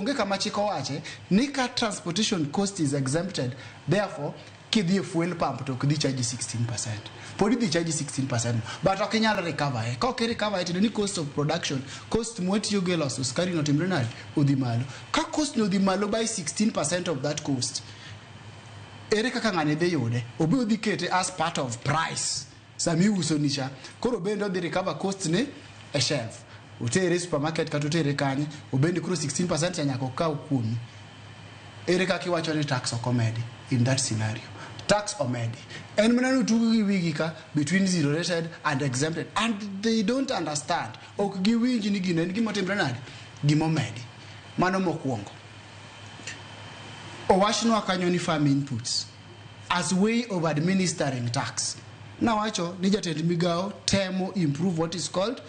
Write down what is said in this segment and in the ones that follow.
Onge kama chik owache ni ka transportation cost is exempted, therefore kidhi e fuel pump to ok dhi charge 16%. Pod idhi charge 16%, but ok inyal recover e. Ka ok i-recover e, tiende ni cost of production, cost mwatiyogo e loso sukari no timre nade? Odhi malo. Ka cost no odhi malo by 16% of that cost, ere kaka ng'ani dhi yude? Obi odhi kete as part of price sama iuso ni cha. Koro bende odhi recover cost ne e shelf. Otere e supermarket kata otere kanye, obende koro 16% cha nyaka okaw kuomi. Ere kaka iwacho ni tax ok omedi in that scenario? Tax omedi. En mana ni otug gi wigi ka between zero rated and exempted, and they don't understand. Ok giwinj ni gino en gima otimre nade? Gima omedi. Mano mokwongo. Owachnwa kanyo ni farm inputs as way of administering tax. Nawacho ni jatend migao temo improve what is called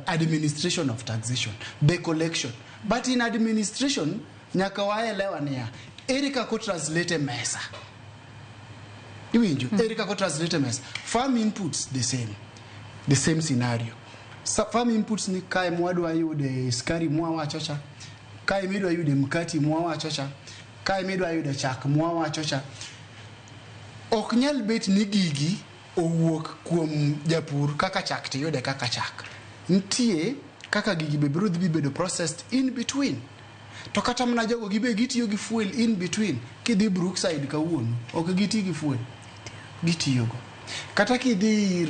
administration of taxation, the collection. But in administration, nyaka waelewa niya, ere kaka o-translate e mesa? Iwinjo? Ere kaka o-translate e mesa? Farm inputs the same scenario. Farm inputs ni kae mwadwa yude skari mwawacho cha, kae midwa yude mkati mwawacho cha, kae midwa yude chak mwawacho cha. Ok nyal bet ni gigi owuok kuom japur kaka chak tiyude kaka chak. Nitie kaka gigi be biro dhi bedo processed in between. To kata mana jogo gibe gitiyo gi fuel in between. Kidhi Brookside kawuono, ok giti gi fuel. Gitiyogo. Kata kidhi ir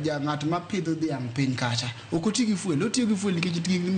ja ng'at mapidho dhiang' piny kacha, ok oti gi fuel, otiyo gi fuel nikech gin gi.